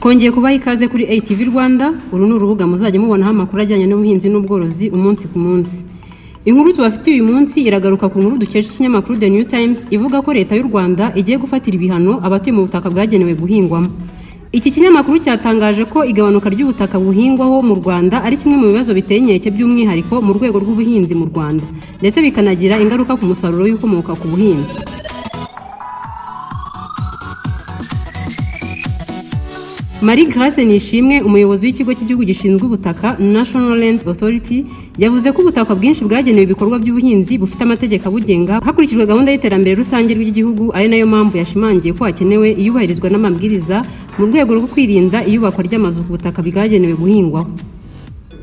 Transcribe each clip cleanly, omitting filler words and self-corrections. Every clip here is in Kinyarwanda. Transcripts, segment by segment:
Twongeye kubaha ikaze kuri ATV Rwanda. Uru ni urubuga muzajya mubonaho amakuru ajyanye n'ubuhinzi n'ubworozi umunsi ku munsi. Inkuru tubafitiye uyu munsi iragaruka ku nkuru dukesha ikinyamakuru The New Times, ivuga ko Leta y'u Rwanda igiye gufatira ibihano abatuye mu butaka bwagenewe guhingwamo. Iki kinyamakuru cyatangaje ko igabanuka ry'ubutaka buhingwaho mu Rwanda ari kimwe mu bibazo biteye inkeke, by'umwihariko mu rwego rw'ubuhinzi mu Rwanda, ndetse bikanagira ingaruka ku musaruro w'ibikomoka ku buhinzi. Marie Grace Nishimwe, umuyobozi w'ikigo cy'igihugu gishinzwe ubutaka, National Land Authority, yavuze ko ubutaka bwinshi bwagenewe ibikorwa by'ubuhinzi bufite amategeko abugenga hakurikijwe gahunda y'iterambere rusange ry'igihugu, ari nayo mpamvu yashimangiye ko hakenewe iyubahirizwa n'amabwiriza mu rwego rwo kwirinda iyubakwa ry'amazu ku butaka bwagenewe guhingwaho.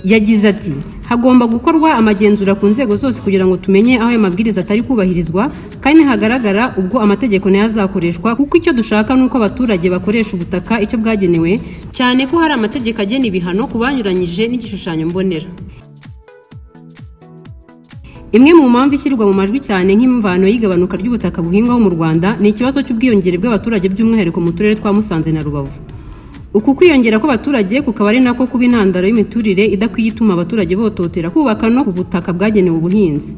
Yagize ati: "Hagomba gukorwa amagenzura ku nzego zose kugira ngo tumenye aho ayo mabwiriza atari kubahirizwa, kandi hagaragara ubwo amategeko nayo azakoreshwa, kuko icyo dushaka ni uko abaturage bakoresha ubutaka icyo bwagenewe, cyane ko hari amategeko agena ibihano ku banyuranyije n'igishushanyo mbonera." Imwe mu mpamvu ishyirwa mu majwi cyane nk'imvano y'igabanuka ry'ubutaka buhingwaho mu Rwanda ni ikibazo cy'ubwiyongere bw'abaturage, by'umwihariko mu turere twa Musanze na Rubavu. Uku kwiyongera kw'abaturage kukaba ari nako kuba intandaro y'imiturire idakwiye, ituma abaturage bototera kubaka no ku butaka bwagenewe ubuhinzi.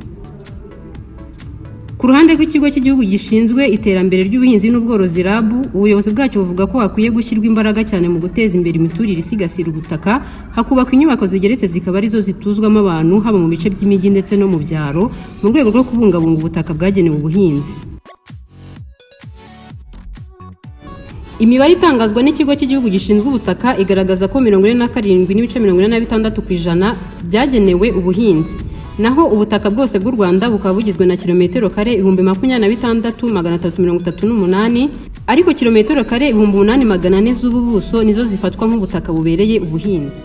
Ku ruhande rw'ikigo cy'igihugu gishinzwe iterambere ry'ubuhinzi n'ubworozi, RAB, ubuyobozi bwacyo buvuga ko hakwiye gushyirwa imbaraga cyane mu guteza imbere imiturire isigasira ubutaka, hakubakwa inyubako zigeretse zikaba arizo zituzwamo abantu, haba mu bice by'imijyi ndetse no mu byaro, mu rwego rwo kubungabunga ubutaka bwagenewe ubuhinzi. Imibare itangazwa n'ikigo cy'igihugu gishinzwe ubutaka igaragaza ko 47.46% byagenewe ubuhinzi, naho ubutaka bwose bw'u Rwanda bukaba bugizwe na kilometero kare 26,338, ariko kilometero kare 8,400 z'ubu buso nizo zifatwa nk'ubutaka bubereye ubuhinzi.